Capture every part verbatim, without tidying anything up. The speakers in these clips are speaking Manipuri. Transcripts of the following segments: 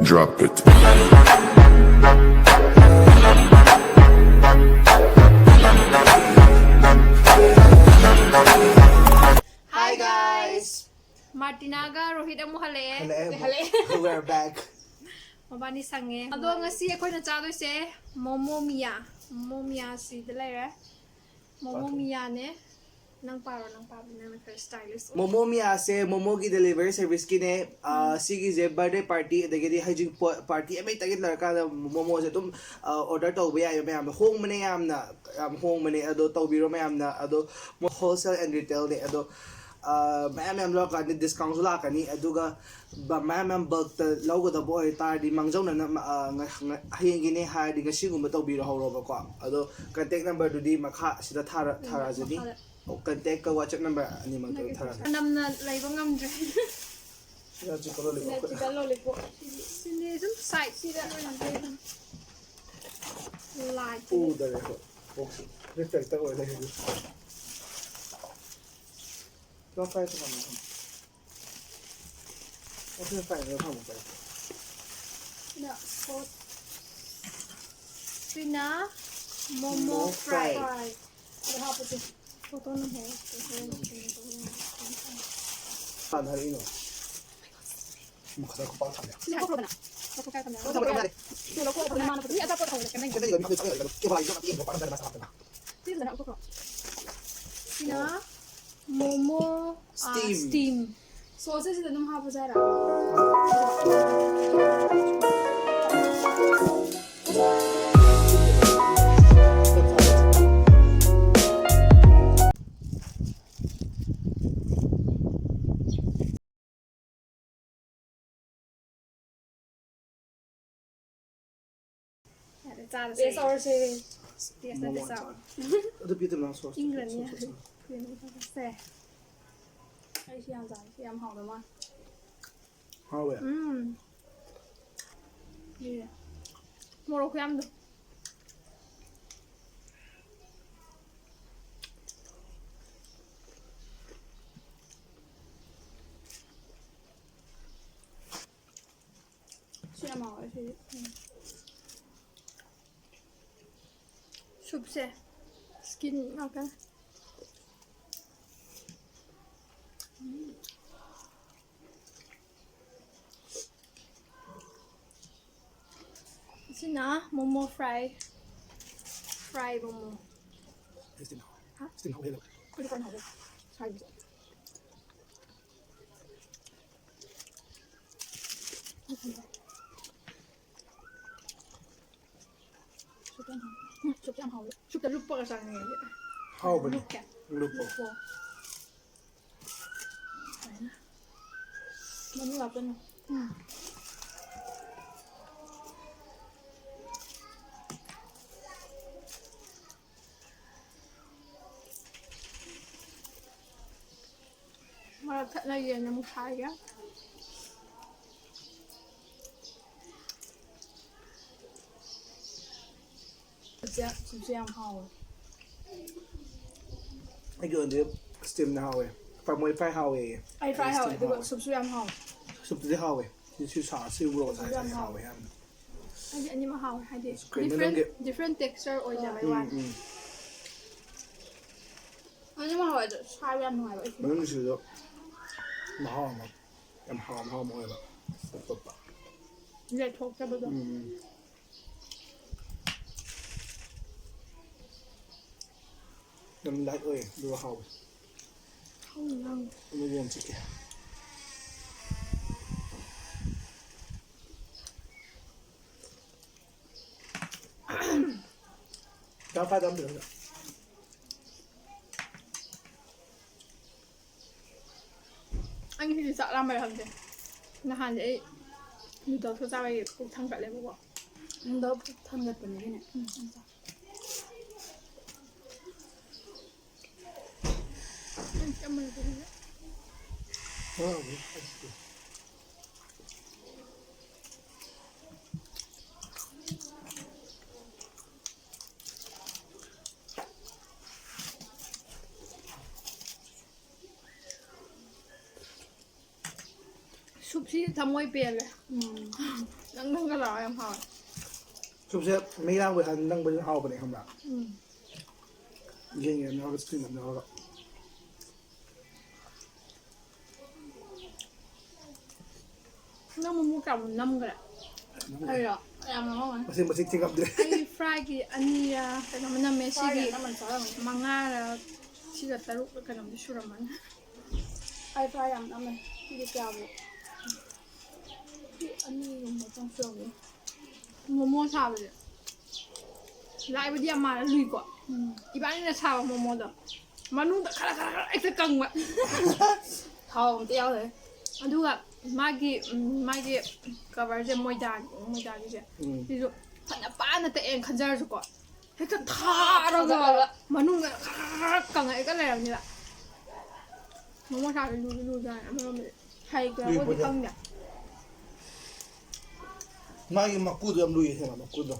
Drop it. Hi guys. ꯃꯥꯔꯇꯤꯅꯥꯒ Rohit ꯑꯃꯨꯛ ꯍꯜꯂꯛꯑꯦ꯫ ꯍꯜꯂꯛꯑꯦ ꯑꯃꯨꯛ꯫ ꯍꯜꯂꯛꯑꯦ꯫ We're back. ꯃꯕꯥꯅꯤ ꯁꯪꯉꯦ꯫ ꯑꯗꯣ ꯉꯁꯤ ꯑꯩꯈꯣꯏꯅ ꯆꯥꯗꯣꯏꯁꯦ ꯃꯣꯃꯣ ꯃꯤꯌꯥ꯫ ꯃꯣꯃꯣ ꯃꯤꯌꯥ ꯁꯤꯗ ꯂꯩꯔꯦ꯫ ꯃꯣꯃꯣ ꯃꯤꯌꯥꯅꯦ꯫ ꯅꯪ ꯄꯥꯔꯣ, ꯅꯪ ꯄꯥꯕ, ꯅꯪꯅ ꯈꯔ stylish ꯑꯣꯏ꯫ ꯃꯣꯃꯣ ꯃꯤꯌꯥꯁꯦ ꯃꯣꯃꯣꯒꯤ delivery serviceꯀꯤꯅꯦ꯫ ꯑ, ꯎꯝ꯫ ꯁꯤꯒꯤꯁꯦ birthday party ꯑꯗꯒꯤꯗꯤ ꯍꯩꯖꯤꯡꯄꯣꯠ party ꯑꯃ ꯍꯦꯛꯇꯒꯤ ꯂꯩꯔꯀꯥꯟꯗ ꯃꯣꯃꯣꯁꯦ ꯑꯗꯨꯝ, ꯑ, order ꯇꯧꯕ ꯌꯥꯏꯕ ꯃꯌꯥꯝꯅ꯫ ꯍꯣꯡꯕꯅꯦ ꯌꯥꯝꯅ, ꯌꯥꯝ ꯍꯣꯡꯕꯅꯦ꯫ ꯑꯗꯣ ꯇꯧꯕꯤꯔꯣ ꯃꯌꯥꯝꯅ꯫ ꯑꯗꯣ ꯃꯣ-, wholesale and retailꯅꯦ꯫ ꯑꯗꯣ, ꯑ, ꯃꯌꯥꯝ ꯃꯌꯥꯝ ꯂꯧꯔꯀꯥꯟꯗ discountꯁꯨ ꯂꯥꯛꯀꯅꯤ꯫ ꯑꯗꯨꯒ ꯕ-, ꯃꯌꯥꯝ ꯃꯌꯥꯝ bulkꯇ ꯂꯧꯒꯗꯕ ꯑꯣꯏꯇꯥꯔꯗꯤ ꯃꯥꯡꯖꯧꯅꯅ, ꯑ, ꯉ-, ꯉ-, ꯍꯌꯦꯡꯒꯤꯅꯦ ꯍꯥꯏꯔꯗꯤ ꯉꯁꯤꯒꯨꯝꯕ ꯇꯧꯕꯤꯔꯍꯧꯔꯣꯕꯀꯣ꯫ ꯑꯗꯣ contact numberꯗꯨꯗꯤ ꯃꯈꯥ ꯑꯁꯤꯗ ꯊꯥꯔ-, ꯎꯝ, ꯊꯥꯔꯛꯑꯖꯅꯤ꯫ ꯃꯈꯥꯗ꯫ ꯑꯣ, contactꯀ WhatsApp number ꯑꯅꯤꯃꯛꯇ ꯅꯪꯒꯤ ꯊꯥꯔꯛꯑꯒꯦ꯫ ꯅꯝꯅ ꯂꯩꯕ ꯉꯝꯗ꯭ꯔꯦ꯫ ꯁꯤꯅ chicken lollipop꯫ ꯁꯤꯅ chicken lollipop꯫ ꯁꯤꯗꯤ, ꯁꯤꯗꯤ ꯑꯗꯨꯝ side ꯁꯤꯗ ꯑꯣꯏꯅ ꯂꯩꯕꯅꯤ꯫ ꯂꯥꯏꯠꯇꯨꯗꯤ꯫ ꯎꯗꯔꯦ ꯑꯩꯈꯣꯏ꯫ ꯄꯣꯛꯁꯤ꯫ Reflector ꯑꯣꯏ ꯂꯩꯔꯦ꯫ ꯂꯨꯄꯥ ꯐꯥꯏꯚ ꯊꯝꯃꯣ꯫ ꯑꯣꯀꯦ, ꯐꯥꯏꯚ ꯊꯝꯃꯣ, ꯐꯥꯏꯚ꯫ ꯁꯤꯅ sauce꯫ ꯁꯤꯅ ꯃꯣꯃꯣ ꯃꯣꯃꯣ fry꯫ Fry꯫ ꯑꯗꯣ ꯍꯥꯞꯄꯁꯦ꯫ ꯐꯣꯇꯣ ꯅꯝꯍꯧꯔꯣ꯫ ꯀꯥꯟꯗ ꯍꯥꯏꯔꯛꯏꯅꯣ? ꯃꯈꯥꯗ ꯈꯨꯄꯥꯛ ꯊꯝꯃꯦ꯫ ꯁꯤ ꯂꯧꯊꯣꯛꯈ꯭ꯔꯣꯗꯅ꯫ ꯂꯧꯊꯣꯛꯈ꯭ꯔꯦ ꯊꯝꯃꯦ꯫ ꯂꯧꯊꯣꯈ꯭ꯔꯣ꯫ ꯃꯤ ꯑꯆꯥꯄꯣꯠ ꯍꯧꯔꯦ꯫ ꯀꯩꯝ ꯂꯩꯇꯦ꯫ ꯁꯤ ꯐꯖꯅ ꯂꯧꯊꯣꯛꯈ꯭ꯔꯣ꯫ ꯁꯤꯅ ꯃꯣꯃꯣ, ꯑꯥ, steam꯫ Steam꯫ Sauceꯁꯦ ꯁꯤꯗ ꯑꯗꯨꯝ ꯍꯥꯞꯄꯁꯦ ꯍꯥꯏꯔꯣ? ꯌꯥꯔꯦ, ꯆꯥꯔꯁꯦ꯫ Taste ꯇꯧꯔꯁꯦ꯫ Taste ꯅꯠꯇꯦ, ꯃꯣꯃꯣ ꯆꯥꯎ꯫ ꯆꯥꯔꯦ꯫ ꯑꯗꯨ ꯄꯤꯗ ꯃꯥ sauce ꯇꯨ, ꯏꯪꯈ꯭ꯔꯅꯤ꯫ Sauce ꯇꯨ ꯆꯥꯔꯦ꯫ ꯁꯦ꯫ ꯑꯩ ꯁꯤ ꯌꯥꯝ ꯆꯥꯅꯤꯡꯉꯦ꯫ ꯁꯤ ꯌꯥꯝ ꯍꯥꯎꯗꯧ ꯃꯥꯜꯂꯦ꯫ ꯍꯥꯎꯋꯦ꯫ ꯎꯝ꯫ ꯁꯤꯔꯦ꯫ ꯃꯣꯔꯣꯛ ꯈꯨꯌꯥꯝꯗꯣ꯫ ꯍꯥꯎꯋꯦ ꯁꯤꯗꯤ꯫ ꯎꯝ꯫ ꯁꯨꯞꯁꯦ ꯁ꯭ꯀꯤꯟ ꯉꯥꯛꯇꯅꯦ꯫ ꯎꯝ꯫ ꯑꯁꯤꯅ momo fry. Fry momo. Steam ꯍꯥꯎꯋꯦ꯫ ꯍꯥ? ꯁ꯭ꯇꯤꯝ ꯍꯥꯎꯋꯦ ꯍꯦꯜꯂꯦ꯫ ꯑꯩꯗꯤ ꯀꯃꯥꯏꯅ ꯍꯥꯎꯒꯦ? ꯁꯥꯏꯕꯁꯦ꯫ ꯁꯨꯞ ꯌꯥꯝ ꯍꯥꯎꯋꯦ꯫ ꯎꯝ, ꯁꯨꯞ ꯌꯥꯝ ꯍꯥꯎꯋꯦ꯫ ꯁꯨꯞꯇ ꯂꯨꯞꯄꯒ ꯆꯥꯅꯤꯡꯉꯦ ꯑꯩꯗꯤ꯫ ꯍꯥꯎꯕꯅꯦ꯫ ꯂꯨꯞꯀꯦ꯫ ꯂꯨꯞꯄꯣ꯫ ꯂꯨꯞꯄꯣ꯫ ꯃꯅꯨꯡ ꯍꯥꯞꯆꯟꯕ꯫ ꯎꯝ꯫ ꯃꯔꯛ ꯊꯠꯅ ꯌꯦꯟ ꯑꯃꯨꯛ ꯁꯥꯏꯒꯦ꯫ ꯁꯨꯞꯁꯦ, ꯁꯨꯞꯁꯦ ꯌꯥꯝ ꯍꯥꯎꯋꯦ꯫ ꯑꯩꯒꯤ ꯑꯣꯏꯅꯗꯤ ꯁ꯭ꯇꯤꯝꯅ ꯍꯥꯎꯋꯦ꯫ ꯐ꯭ꯔꯥꯏ ꯍꯥꯎꯋꯦ꯫ ꯑꯩ ꯐ꯭ꯔꯥꯏ ꯍꯥꯎꯋꯦ, ꯁ꯭ꯇꯤꯝ ꯑꯗꯨꯒ ꯍꯥꯎꯋꯦ꯫ ꯁꯨꯞꯁꯨ ꯌꯥꯝ ꯍꯥꯎꯋꯦ꯫ ꯁꯨꯞꯇꯨꯗꯤ ꯍꯥꯎꯋꯦ꯫ ꯁꯤ, ꯁꯤ ꯁꯥ-, ꯁꯤ ꯃꯣꯔꯣꯛ ꯁꯨꯞꯁꯨ ꯌꯥꯝ ꯑꯁꯥꯕꯁꯦ ꯍꯥꯎꯋꯦ꯫ ꯍꯥꯎꯋꯦ ꯌꯥꯝꯅ꯫ ꯍꯥꯏꯗꯤ ꯑꯅꯤꯃꯛ ꯍꯥꯎꯋꯦ꯫ ꯍꯥꯏꯗꯤ ꯀꯩꯅꯣ ꯗꯤꯐ꯭ꯔꯦꯟ, ꯅꯪꯒꯤ ꯗꯤꯐ꯭ꯔꯦꯟ ꯇꯦꯛꯁꯆꯔ ꯑꯣꯏꯖꯕꯩ ꯎꯝ, ꯋꯥꯅꯤ꯫ ꯎꯝ꯫ ꯑꯅꯤꯃꯛ ꯍꯥꯎꯋꯦ, ꯑꯗꯣ ꯁꯥꯕ ꯌꯥꯝ ꯅꯨꯡꯉꯥꯏꯕ ꯑꯩ꯫ ꯃꯅꯨꯡꯒꯤꯁꯤꯁꯨ ꯃꯍꯥꯎ ꯑꯃ, ꯌꯥꯝ ꯍꯥꯎ-, ꯃꯍꯥꯎ ꯑꯃ ꯑꯣꯏꯕ꯫ ꯇꯣꯞ ꯇꯣꯞꯄ꯫ ꯂꯦꯊꯣꯛꯇꯕꯗꯣ꯫ ꯎꯝ꯫ ꯌꯥꯝ ꯂꯥꯏꯠ ꯑꯣꯏꯌꯦ, ꯑꯗꯨꯒ ꯍꯥꯎꯋꯦ꯫ ꯍꯥꯎꯋꯦ, ꯍꯥꯎꯋꯦ꯫ ꯑꯗꯨ ꯌꯦꯟ ꯆꯤꯛꯀꯦ꯫ ꯗꯥꯜ ꯐ꯭ꯔꯥꯏꯗꯣ ꯑꯝꯇ ꯄꯤꯔꯛꯑꯣ꯫ ꯑꯩ ꯉꯁꯤꯗꯤ ꯆꯥꯛ ꯂꯥꯝꯕꯩꯔ ꯈꯪꯗꯦ꯫ ꯅꯍꯥꯟꯗꯤ ꯑꯩ ꯅꯨꯗꯜꯁꯀ ꯆꯥꯕꯒꯤ ꯄꯨꯛ ꯊꯟꯒꯠꯂꯦꯕꯀꯣ꯫ ꯅꯨꯗꯜ ꯄꯨꯛ ꯊꯟꯒꯠꯄꯅꯦ ꯑꯗꯨꯅꯦ꯫ ꯎꯝ, ꯎꯝ, ꯆꯥ꯫ ꯑꯩ ꯆꯥꯃꯜꯂꯁꯨ ꯈꯪꯗꯦ꯫ ꯉꯔꯥꯡꯗꯤ ꯑꯩꯁ ꯀ꯭ꯔꯤꯝ꯫ ꯁꯨꯞꯁꯤ ꯊꯃꯣꯏ ꯄꯦꯜꯂꯦ꯫ ꯎꯝ꯫ ꯅꯪ ꯌꯥꯝ ꯍꯥꯎꯋꯦ꯫ ꯁꯨꯞꯁꯦ ꯃꯩ ꯂꯥꯡꯕ ꯀꯥꯟꯗ ꯅꯪꯕꯁꯨ ꯍꯥꯎꯕꯅꯦ, ꯈꯪꯕ꯭ꯔꯥ? ꯎꯝ꯫ ꯌꯦꯟ ꯌꯥꯝ ꯌꯥꯎꯔꯒ, ꯆꯤꯛꯀꯟ ꯌꯥꯝ ꯌꯥꯎꯔꯒ꯫ ꯅꯪ ꯃꯣꯃꯣ ꯀꯌꯥꯃꯨꯛ ꯅꯝꯈ꯭ꯔꯦ? ꯅꯝꯈ꯭ꯔꯦ꯫ ꯑꯩꯔꯣ? ꯌꯥꯝ ꯅꯝꯃꯝꯃꯅꯤ꯫ ꯃꯁꯤꯡ, ꯃꯁꯤꯡ ꯊꯤ ꯉꯝꯗ꯭ꯔꯦ꯫ ꯑꯩ ꯐ꯭ꯔꯥꯏꯒꯤ ꯑꯅꯤꯔ ꯀꯩꯅꯣꯝꯃ ꯅꯝꯃꯦ꯫ ꯐ꯭ꯔꯥꯏꯒꯤ ꯁꯤꯒꯤ ꯑꯅꯝꯕꯅ ꯆꯥꯔꯝꯒꯅꯤ꯫ ꯃꯉꯥꯔ ꯁꯤꯒ ꯇꯔꯨꯛꯂ ꯀꯩꯅꯣꯝꯗꯤ ꯁꯨꯔꯝꯃꯅꯤ꯫ ꯑꯩ ꯐ꯭ꯔꯥꯏ ꯌꯥꯝ ꯅꯝꯃꯦ꯫ ꯁꯤꯗꯤ ꯀꯌꯥꯕꯨ? ꯁꯤ ꯑꯅꯤꯒꯨꯝꯕꯇꯪ ꯁꯨꯔꯝꯒꯅꯤ꯫ ꯃꯣꯃꯣ ꯁꯥꯕꯁꯦ ꯂꯥꯏꯕꯗꯤ ꯌꯥꯝ ꯃꯥꯜꯂ ꯂꯨꯏꯀꯣ꯫ ꯎꯝ꯫ ꯏꯕꯥꯅꯤꯅ ꯁꯥꯕ ꯃꯣꯃꯣꯗꯣ ꯃꯅꯨꯡꯗ ꯈꯔ ꯈꯔ ꯈꯔ ꯍꯦꯛꯇ ꯀꯪꯕ꯫ ꯊꯥꯎ ꯑꯝꯇ ꯌꯥꯎꯗꯦ꯫ ꯑꯗꯨꯒ ꯃꯥꯒꯤ, ꯎꯝ, ꯃꯥꯒꯤ ꯀꯕꯔꯁꯦ ꯃꯣꯏꯗꯥꯒꯤ, ꯃꯣꯏꯗꯥꯒꯤꯁꯦ꯫ ꯎꯝ꯫ ꯁꯤꯁꯨ ꯐꯅ ꯄꯥꯅ ꯇꯛꯑꯦꯅ ꯈꯟꯖꯔꯁꯨꯀꯣ, ꯍꯦꯛꯇ ꯊꯥꯔꯒ ꯊꯥꯗꯔꯒ꯫ ꯃꯅꯨꯡꯗ ꯈꯔ ꯈꯔ ꯀꯪꯉꯛꯑꯒ ꯂꯩꯔꯝꯅꯤꯕ꯫ ꯃꯣꯃꯣ ꯁꯥꯕꯁꯦ ꯂꯨꯗꯤ ꯂꯨꯖꯥꯠꯅꯤ ꯑꯃꯔꯣꯝꯗꯗꯤ꯫ ꯍꯩꯈ꯭ꯔꯕꯨꯗꯤ ꯂꯨꯏꯄꯣꯠꯅꯦ꯫ ꯈꯪꯗꯦ꯫ ꯃꯥꯒꯤ ꯃꯀꯨꯗꯣ ꯌꯥꯝ ꯂꯨꯏ, ꯍꯦꯟꯅ ꯃꯀꯨꯗꯣ꯫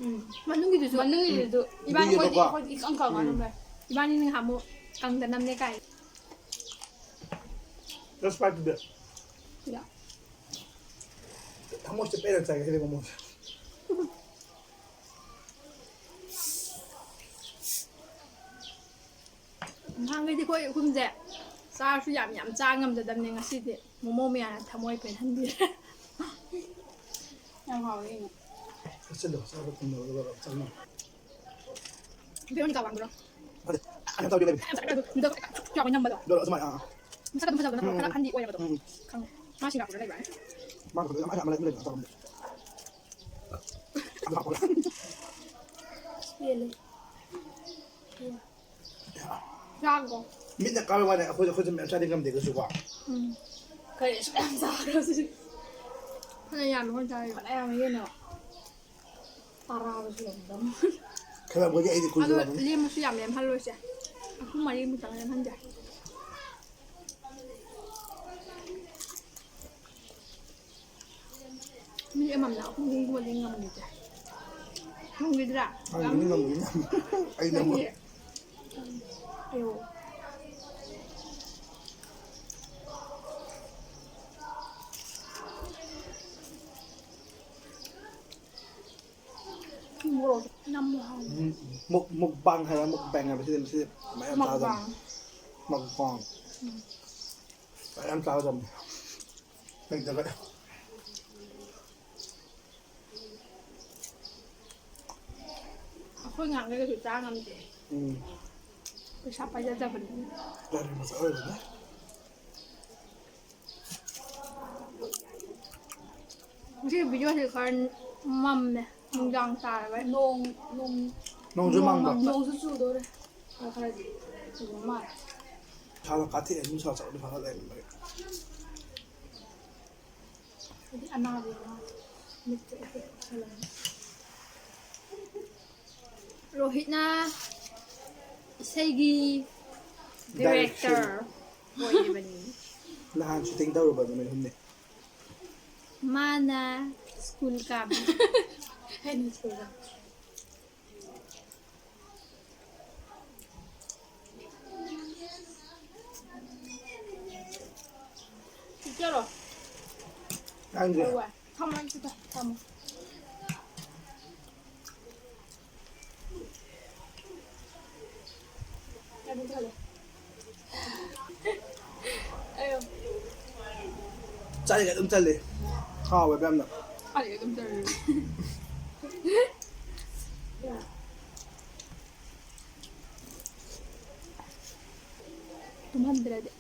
ꯎꯝ꯫ ꯃꯅꯨꯡꯒꯤꯗꯨꯁꯨ꯫ ꯃꯅꯨꯡꯒꯤꯗꯨꯁꯨ ꯏꯕꯥꯅꯤ ꯂꯨꯏꯌꯦꯕꯀꯣ꯫ ꯑꯩꯈꯣꯏꯗꯤ ꯏꯀꯪ ꯀꯪꯉ ꯎꯝ꯫ ꯑꯗꯨꯝ ꯂꯩ꯫ ꯏꯕꯥꯅꯤ ꯅꯍꯥꯟꯃꯨꯛ ꯀꯪꯗ ꯅꯝꯅꯦ ꯀꯥꯏ꯫ Just five to that. ꯌꯥ꯫ ꯊꯃꯣꯏꯁꯦ ꯄꯦꯟꯅ ꯆꯥꯒꯦ ꯁꯤꯗꯤ ꯃꯣꯃꯣꯁꯦ꯫ ꯅꯍꯥꯟꯈꯩꯗꯤ ꯑꯩꯈꯣꯏ ꯑꯍꯨꯝꯁꯦ ꯆꯥꯔꯁꯨ ꯌꯥꯝ ꯌꯥꯝ ꯆꯥ ꯉꯝꯖꯗꯕꯅꯦ, ꯉꯁꯤꯗꯤ ꯃꯣꯃꯣ ꯃꯌꯥꯝꯅ ꯊꯃꯣꯏ ꯄꯦꯟꯍꯟꯕꯤꯔꯦ꯫ ꯌꯥꯝ ꯍꯥꯎꯋꯦ ꯀꯩꯅꯣ꯫ ꯆꯠꯁꯤꯜꯂꯣ, ꯆꯥꯕ ꯇꯨꯝꯃꯣ, ꯑꯗꯨꯒ ꯆꯪꯉꯣ꯫ ꯚꯦꯔꯣꯅꯤꯀꯥ ꯋꯥꯡꯕ꯭ꯔꯣ? ꯅꯠꯇꯦ, ꯌꯥꯝ ꯇꯧꯗꯦ, ꯂꯩꯕꯅꯦ꯫ ꯌꯥꯝ ꯆꯥꯎꯋꯦ, ꯑꯗꯨ ꯃꯤꯗꯜ ꯆꯥꯎꯕ ꯅꯝꯕꯗꯣ꯫ ꯑꯗꯣ ꯑꯗꯨꯃꯥꯏꯅ, ꯑꯥ, ꯑꯥ꯫ ꯃꯁꯛ ꯑꯗꯨꯝ ꯐꯖꯕꯗꯣ ꯅꯠꯇ꯭ꯔꯣ? ꯎꯝ, ꯈꯔ ꯎꯝ꯫ ꯑꯍꯟꯗꯤ ꯑꯣꯏꯔꯕꯗꯣ꯫ ꯎꯝ, ꯎꯝ꯫ ꯈꯪꯉꯦ꯫ ꯃꯥ ꯁꯤꯡꯒꯥꯄꯨꯔꯗ ꯂꯩꯕ꯭ꯔꯥ? ꯃꯥ ꯈꯛꯇ ꯌꯥꯝ ꯑꯍꯟ ꯑꯃ ꯂꯩꯕꯅꯦ, ꯆꯥꯎꯔꯝꯅꯦ꯫ ꯑꯁ, ꯄꯦꯜꯂꯦ꯫ ꯆꯥꯈꯣ꯫ ꯃꯤꯠꯅ ꯀꯥꯕꯩ ꯋꯥꯅꯦ, ꯑꯩꯈꯣꯏꯗ, ꯑꯩꯈꯣꯏꯁꯨ ꯃꯌꯥꯝ ꯆꯥꯗꯤ ꯉꯝꯗꯦ ꯀꯩꯁꯨꯀꯣ꯫ ꯎꯝ꯫ ꯀꯔꯤ ꯑꯁꯨꯛ ꯌꯥꯝ ꯆꯥꯈ꯭ꯔꯁꯤ? ꯐꯅ ꯌꯥꯝꯃꯦ ꯑꯩꯈꯣꯏ ꯆꯥꯔꯤꯗꯣ꯫ ꯐꯅ ꯌꯥꯝꯃꯦ ꯀꯩꯅꯣ꯫ ꯇꯔꯥꯕꯨ ꯁꯨꯔꯝꯒꯗꯕ꯫ ꯈꯔ ꯃꯣꯏꯗꯤ ꯑꯩꯗꯤ ꯑꯗꯣ ꯀꯨꯏꯗ꯭ꯔꯕꯅꯤ꯫ ꯂꯦꯝꯃꯁꯨ ꯌꯥꯝ ꯂꯦꯝꯍꯜꯂꯣꯏꯁꯦ꯫ ꯑꯍꯨꯝ ꯃꯔꯤꯃꯨꯛꯇꯪ ꯂꯦꯝꯍꯟꯁꯦ꯫ ꯃꯤ ꯑꯃꯃꯝꯅ ꯑꯍꯨꯝ ꯑꯍꯨꯝꯒꯨꯝꯕꯗꯤ ꯉꯝꯈꯤꯗꯦ꯫ ꯉꯝꯈꯤꯗ꯭ꯔꯥ? ꯉꯝꯈꯤꯅꯤ, ꯉꯝꯈꯤꯅꯤ꯫ ꯑꯩꯅ ꯑꯃꯨꯛ ꯅꯪꯒꯤ-, ꯑꯌꯣ꯫ ꯃꯣꯔꯣꯛ ꯅꯝꯃꯣ ꯍꯥꯎꯅꯤ꯫ ꯎꯝ, ꯃꯨꯛ-, mukbang ꯍꯥꯏꯕ, mukbang ꯍꯥꯏꯕ ꯁꯤꯗꯤ, ꯁꯤꯗꯤ ꯃꯌꯥꯝ ꯆꯥꯒꯗꯕꯅꯤ꯫ Mukbang꯫ Mukbang꯫ ꯎꯝ꯫ ꯃꯌꯥꯝ ꯆꯥꯒꯗꯕꯅꯤ꯫ ꯂꯩꯇ꯭ꯔꯒꯗꯤ꯫ ꯑꯩꯈꯣꯏ ꯉꯥꯛꯅ ꯀꯩꯁꯨ ꯆꯥ ꯉꯝꯗꯦ꯫ ꯎꯝ꯫ ꯄꯩꯁꯥ ꯄꯥꯏꯖꯗꯕꯅꯤꯅ꯫ ꯒꯥꯔꯤ ꯃꯆꯥ ꯑꯣꯏꯕꯅꯦ꯫ ꯉꯁꯤ videoꯁꯦ ꯈꯔ ꯃꯝꯃꯦ, ꯅꯨꯡꯗꯥꯡ ꯇꯥꯔꯕ꯫ ꯅꯣꯡ, ꯅꯣꯡ, ꯅꯣꯡꯁꯨ ꯅꯣꯡ ꯃꯪꯕ꯫ ꯃꯪ-, ꯅꯣꯡꯁꯨ ꯆꯨꯗꯣꯔꯦ꯫ ꯈꯔ ꯈꯔꯗꯤ ꯆꯨꯕ ꯃꯥꯜꯂꯦ꯫ ꯏꯁꯥꯗ ꯀꯥꯊꯦꯛꯑꯦ, ꯅꯨꯡꯁꯥ ꯁꯥꯕꯗꯤ ꯐꯒꯠꯂꯛꯑꯦ꯫ ꯍꯥꯏꯗꯤ ꯑꯅꯥꯕ ꯌꯥꯎꯔ ꯃꯤꯠꯁꯦ ꯎꯏꯊꯔꯛꯄ ꯈꯜꯂꯝꯃꯤ꯫ ꯔꯣꯍꯤꯠꯅ ꯏꯁꯩꯒꯤ director꯫ Direction ꯑꯣꯏꯔꯤꯕꯅꯤ꯫ ꯅꯍꯥꯟ shooting ꯇꯧꯔꯨꯕ ꯅꯨꯃꯤꯠ ꯍꯨꯝꯅꯤ꯫ ꯃꯥꯅ school ꯀꯥꯕꯤ꯫ ꯑꯩꯅ school ꯀꯥꯕꯤ꯫ ꯆꯠꯂꯣ꯫ ꯅꯪꯁꯦ꯫ ꯊꯝꯃꯣ, ꯊꯝꯃꯣ꯫ ꯆꯠꯂꯤꯒꯩ ꯑꯗꯨꯝ ꯆꯠꯂꯤ꯫ ꯍꯥꯎꯋꯦꯕ ꯌꯥꯝꯅ꯫ ꯆꯠꯂꯤꯒꯩ ꯑꯗꯨꯝ ꯆꯠꯂꯤ꯫ ꯇꯨꯝꯍꯟꯗ꯭ꯔꯗꯤ꯫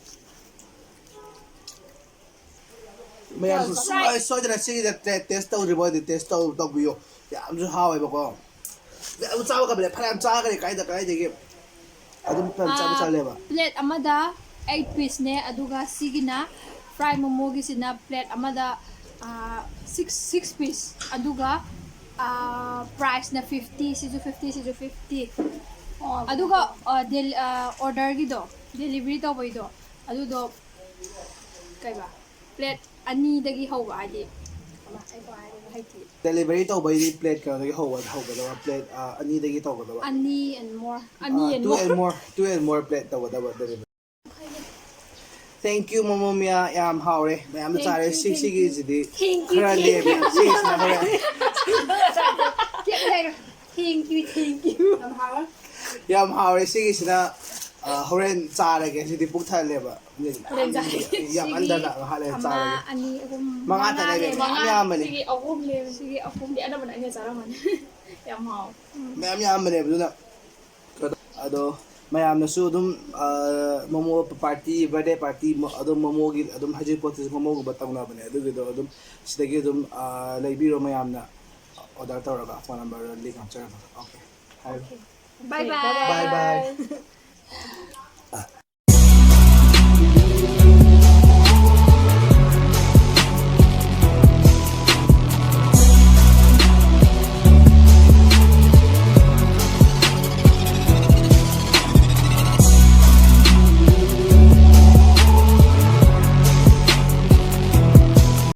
ꯃꯌꯥꯝꯁꯨ ꯁꯨꯡꯁꯣꯏ ꯁꯣꯏꯗꯅ ꯁꯤꯒꯤꯗ ꯇꯦ-, test ꯇꯧꯗ꯭ꯔꯤꯕ ꯑꯣꯏꯔꯗꯤ test ꯇꯧ-, ꯇꯧꯕꯤꯌꯣ꯫ ꯌꯥꯝꯁꯨ ꯍꯥꯎꯋꯦꯕꯀꯣ꯫ ꯌꯥꯝ ꯆꯥꯕ ꯉꯝꯃꯦ꯫ ꯐꯅꯌꯥꯝ ꯆꯥꯈ꯭ꯔꯦ꯫ ꯀꯥꯏꯗ ꯀꯥꯏꯗꯒꯤ ꯑꯗꯨꯝ ꯐꯅꯌꯥꯝ ꯆꯥꯕ ꯑꯥ, ꯆꯥꯂꯦꯕ꯫ Plate ꯑꯃꯗ eight pieceꯅꯦ, ꯑꯗꯨꯒ ꯁꯤꯒꯤꯅ fry momoꯒꯤꯁꯤꯅ plate ꯑꯃꯗ, ꯑꯥ, six, six piece, ꯑꯗꯨꯒ, ꯑꯥ, priceꯅ fifty, ꯁꯤꯁꯨ fifty, ꯁꯤꯁꯨ fifty꯫ ꯑꯣ꯫ ꯑꯗꯨꯒ, ꯑꯥ, del-, ꯑꯥ, orderꯒꯤꯗꯣ, delivery ꯇꯧꯕꯩꯗꯣ, ꯑꯗꯨꯗꯣ ꯀꯩꯕ? Plate ꯑꯅꯤꯗꯒꯤ ꯍꯧꯕ, ꯍꯥꯏꯗꯤ, ꯀꯃꯥꯏ-, ꯑꯩ ꯀꯃꯥꯏ ꯍꯥꯏꯗꯣꯏꯅꯣ ꯍꯩꯇꯦ꯫ Delivery ꯇꯧꯕꯩꯗꯤ plate ꯀꯩꯅꯣꯗꯒꯤ ꯍꯧꯕ, ꯍꯧꯒꯗꯕ, plate, ꯑꯥ, ꯑꯅꯤꯗꯒꯤ ꯇꯧꯒꯗꯕ꯫ ꯑꯅꯤ and more, ꯑꯅꯤ ꯑꯥ, and two more꯫ And more, two and more plate ꯇꯧꯒꯗꯕ delivery꯫ Thank you, Momo Mia, ꯌꯥꯝ ꯍꯥꯎꯔꯦ, ꯃꯌꯥꯝ ꯆꯥꯔꯦ꯫ Thank you, ꯁꯤ-, thank you꯫ ꯁꯤꯒꯤꯁꯤꯗꯤ thank you, ꯈꯔ thank you꯫ ꯂꯦꯝꯃꯦ, ꯁꯤꯒꯤꯁꯤꯅ ꯍꯣꯔꯦꯟ꯫ Cake ꯂꯩꯔꯣ꯫ Thank you, thank you. ꯌꯥꯝ ꯍꯥꯎꯔꯦ꯫ ꯁꯤꯒꯤꯁꯤꯅ ꯑ, ꯍꯣꯔꯦꯟ ꯆꯥꯔꯒꯦ꯫ ꯁꯤꯗꯤ ꯄꯨꯛ ꯊꯜꯂꯦꯕ꯫ ꯍꯣꯔꯦꯟ ꯆꯥꯔꯒꯦ꯫ ꯌꯥꯝ ꯍꯟꯗꯅ ꯉꯥꯏꯍꯥꯛ ꯂꯩꯔ ꯑꯃ, ꯆꯥꯔꯒꯦ꯫ ꯑꯅꯤ, ꯑꯍꯨꯝ, ꯃꯉꯥ ꯇꯅꯦ, ꯂꯩꯔꯦ꯫ ꯃꯌꯥꯝ ꯌꯥꯝꯕꯅꯦ꯫ ꯁꯤꯒꯤ ꯑꯍꯨꯝꯅꯦꯕ꯫ ꯁꯤꯒꯤ ꯑꯍꯨꯝꯗꯤ ꯑꯅꯝꯕꯅ ꯑꯩꯅ ꯆꯥꯔꯝꯃꯅꯤ꯫ ꯌꯥꯝ ꯍꯥꯎ꯫ ꯃꯌꯥꯝ ꯌꯥꯝꯕꯅꯦꯕ꯫ ꯑꯗꯨꯅ ꯑꯗꯣ ꯃꯌꯥꯝꯅꯁꯨ ꯑꯗꯨꯝ ꯑ, ꯃꯣꯃꯣ party, birthday party, ꯑꯗꯨꯝ ꯃꯣꯃꯣꯒꯤ ꯑꯗꯨꯝ ꯍꯧꯖꯤꯛ ꯄꯣꯠꯇꯨꯁꯨ ꯃꯣꯃꯣꯒꯨꯝꯕ ꯇꯧꯅꯕꯅꯦ꯫ ꯑꯗꯨꯒꯤꯗꯣ ꯑꯗꯨꯝ ꯁꯤꯗꯒꯤ ꯑꯗꯨꯝ ꯑ, ꯂꯩꯕꯤꯔꯣ꯫ ꯃꯌꯥꯝꯅ order ꯇꯧꯔꯒ phone number link ꯍꯥꯞꯆꯔꯝꯃꯒꯦ꯫ Okay꯫ Bye Okay, bye. Bye bye.